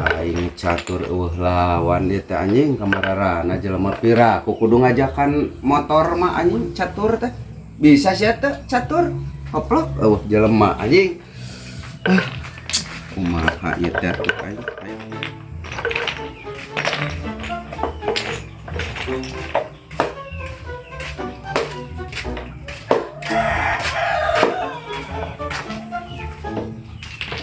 Aing catur eueuh lawan ieu teh anjing kamararana jelema pira ku kudu ngajakan motor mah anjing catur teh. Bisa sia teh catur. Koplok eueuh jelema anjing. Ah, kumaha ieu teh atuh aing.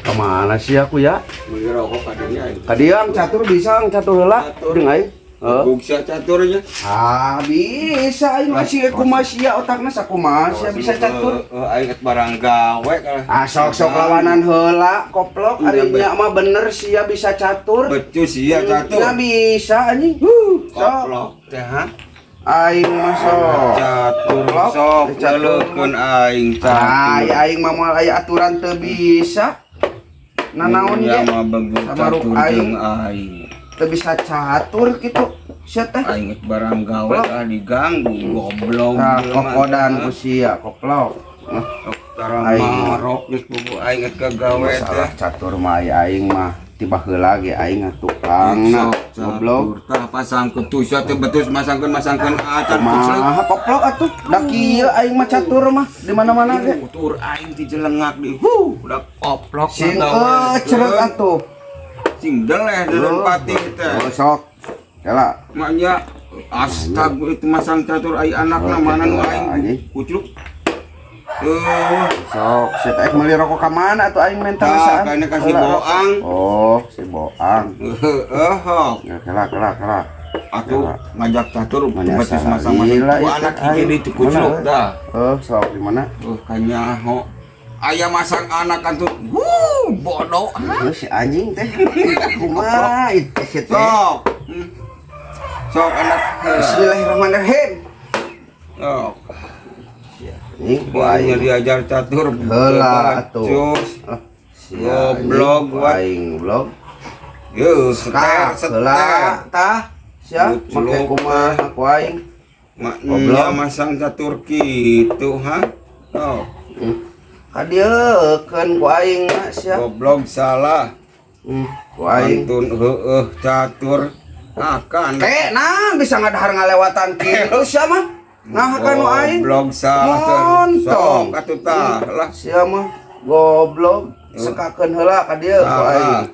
Kemana sih aku ya? Beli rokok kadinya. Kadiang catur bisa ang catur heula jeung aing. Heeh. Buksa caturnya. Ah, bisa aing masih kumaha sia otakna sakumaha sia bisa catur. Heeh, aing et barang gawe kalah. Ah, sok-sok lawanan heula koplok ari nya mah bener sia bisa catur. Becus sia catur. Nya bisa anjing. Sok. Koplok teh ha. Aing mah sok. Catur Koplok, sok catur. leukeun aing Ah, catur. aing mah moal aya aturan teu bisa. Nanaon Ya ge mah begitu Sama ruk catur aing. jeung aing. Teu bisa catur kitu sia teh. Aing et barang gawe ah diganggu goblok. Nah, jelema kokodan teh. ku sia koplok. Ah, Tara Aing. marok geus bubu aing et kagawe teh. Masalah catur mah aya aing mah tiba heula ge aing ngatukangna goblok. Tah pasangkeun tuh sia teh betus masangkeun acan kuclek. Kumaha koplok atuh? Da kieu aing mah catur mah di mana-mana ge. Tur aing ti jelengak di. Huh, udah koplok Sing cerek atuh. Sing deleh deuleuh pati teh. Oh, sok. Kela. Maknya astag itu masang catur ai anakna Oh, mana nu gitu, aing anjing. kucluk. Tuh, Sok, sia teh meuli rokok ka mana atuh aing menta Tah, saan? kayaknya ka si Heula, rokok. Boang. Oh, si Boang. Heeh, hok. Ya kela kela kela. Aku ngajak catur Mana betus salah. masang-masang Gila, ku itu anak hiji aing. di tu kucluk Mana, dah. Oh, sok di mana? Kanyaho. Aya masang anak kan tuh. Wuh, bodoh. Heuh, si anjing teh. Kumaha itu si teh? Sok. Sok anak. Bismillahirrahmanirrahim. Sok. Anjing ku Aing aing. diajar catur Heula atuh. Becus. Ah, sia, Goblok, anjing, ku what? aing goblok. Yo, seter, Tah, heula seter. tah. Sia, Kucluk, make kumaha ku aing. Maknya masang catur kitu, ha? Sok. Kadieukeun ku aing mah sia. Goblok salah. Ku aing. Pantun heueuh catur akan. Ke, nah bisa ngadahar ngalewatan kitu sia mah. Ngahakan nu aing. Goblok salah. Montong. Sok atuh tah lah. Sia mah goblok sekakeun heula ka dieu ku Salah. aing.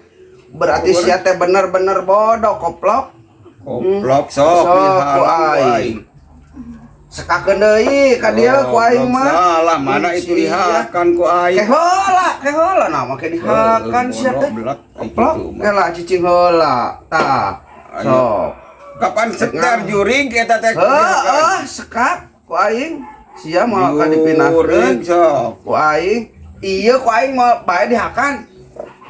Berarti sia teh bener-bener bodoh koplok. Goblok sok Sok, ku dihalang ku aing. aing. Sekakeun deui ka dieu ku aing mah. Salah, mana itu Sia. dihakan ku aing. Ke heula, ke heula nah make dihakan sia teh. Bodoh, belak, Koplok gitu mah. heula cicing heula tah. Ayo. Sok. Kapan seter juring eta teh? Heeh, sekak ku aing. Sia moal ka dipinahkeun Juring sok. ku aing. Iya ku aing moal bae dihakan.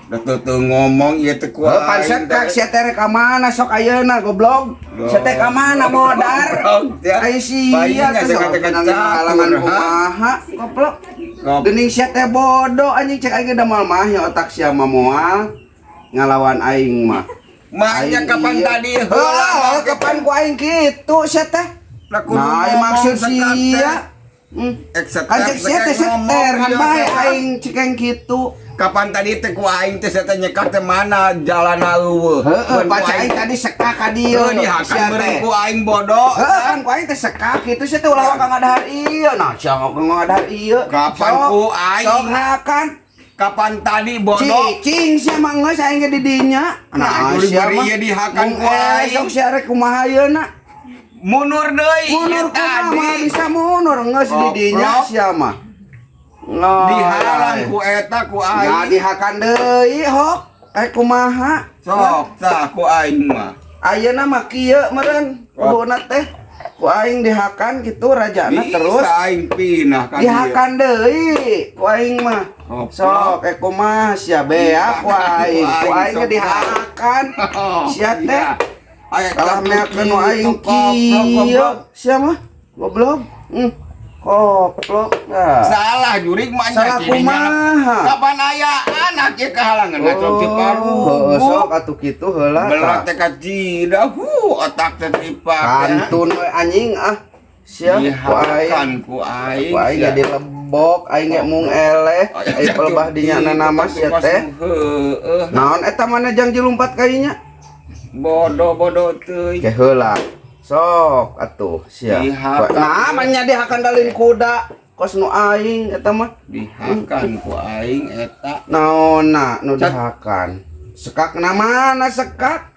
Da teu ngomong ieu teh ku Heuh, pan aing. sekak sia teh rek ka mana sok ayeuna goblok. Sia teh ka mana modar? Goblok, ya. Ai sia Palingan teh sia teh sok catur, halangan ha? kumaha goblok. Goblok. Geuning sia teh bodoh anjing cek aing ge da moal mah ya otak sia mah moal ngalawan aing mah. Maknya Aing kapan iya. tadi Heuh, kapan ku aing kitu sia teh? Lah kudu Nah, ngomong maksud sekak teh. sia. Ek seter, Kan cek sia teh sekak ngomong, seter kan iya, bae teh. aing cekeng kitu. Kapan tadi teh ku aing teh sia teh nyekak teh mana jalan eueuh. Heeh, paca aing tadi sekak ka dieu. Heuh dihakan sia beureum teh. ku aing bodoh. Heuh, kan ku aing teh sekak kitu sia teh ulah ka ngadahar ieu. Nah, sia ngadahar ieu. Kapan Sok, ku aing? Sok hakan. Kapan tadi bodoh? Cicing sia mah geus aing ge di dinya. Nah, sia diberi mah. ieu dihakan ku Mung, aing. Sok sia rek kumaha ayeuna? Mundur deui. Mundur ieu kumaha tadi. mah bisa mundur geus di dinya Goblok. sia mah. Nah, Dihalang ku eta ku Nah, aing. dihakan deui hok. Eh kumaha? Sok tah ku aing mah. Ayeuna mah kieu meureun kuduna teh. Ku aing dihakan kitu rajana Bisa terus aing pinah ka dieu. dihakan deui ku aing mah. Goblok. Sok eh kumaha sia bea ku aing. Ku aing ge dihakan. Sia teh Aya kalah meakeun nu aing kieu. Sia mah goblok. Koplok dah. Salah jurig mah nya Salah cirinya. kumaha? Kapan aya anak ieu kahalangan ngacok ti Oh, paru. sok atuh kitu heula. Belat tah. teh ka jidah, otak teh dipake. Kantun we anjing ah. Sia ku aing. Dihakan ku aing. Ku aing sia. jadi lebok, aing ge mung eleh, aing pelebah dinya nama sia teh. Heeh. Naon eta mana jang dilumpat kainya? Bodoh-bodoh teuing. Ke heula. Sok atuh sia. Dihakan. Nah, manya dihakan dalin kuda. Kos nu aing eta mah. Dihakan ku aing eta. Naonna nu Cat. dihakan? Sekak na mana sekak?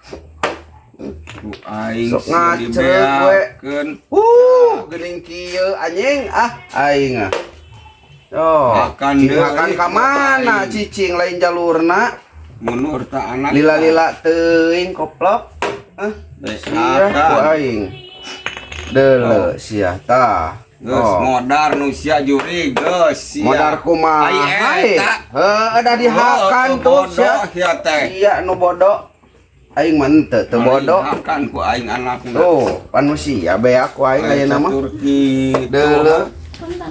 Ku aing Sok sia ngacrek we. dibeakeun. Geuning kieu anjing ah aing ah. Oh, Hakan cicing deui hakan ka mana aing. cicing lain jalurna. Mundur ta anak. Lila-lila teuing koplok. Ah, sia ku Hakan. aing. Deuleu sia tah. Geus Oh. modar nu sia jurig geus sia. Modar kumaha? Ai eta. Heuh, da dihakan Oh, tuh sia. bodoh sia teh. Iya nu bodoh. Aing mah henteu teu bodoh. Dihakan ku aing anakna. Tuh, panusia beak ku aing ayeuna mah. Turki. Deuleu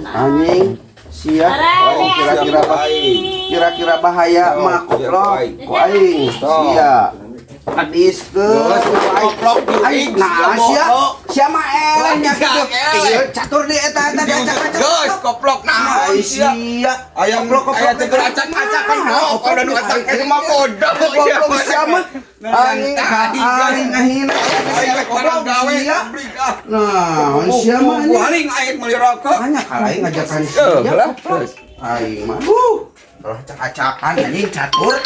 anjing sia. Oh, kira-kira kira-kira bahaya Oh, mah koplok aing. ku aing sia. Adiskeun Geus, ku aing. koplok jurig, Aing nah sia sia. bodoh. Sia mah eleh nya Sia kitu. eleh. Ieu catur di eta eta diacak-acak. Geus koplok naon Ai sia. sia. Ayam Koplok, aya koplok, teh acak-acakan Nah, kok udah nu acak teh mah bodoh Goblok sia mah. Anjing aing ngahina Aing rek barang goblok gawe sia. beli ah. Nah, sia mah anjing. Paling aing meuli rokok. Makanya kalau aing ngajakan Eh, sia lah. goblok. Aing mah. Kalau acak-acakan anjing catur.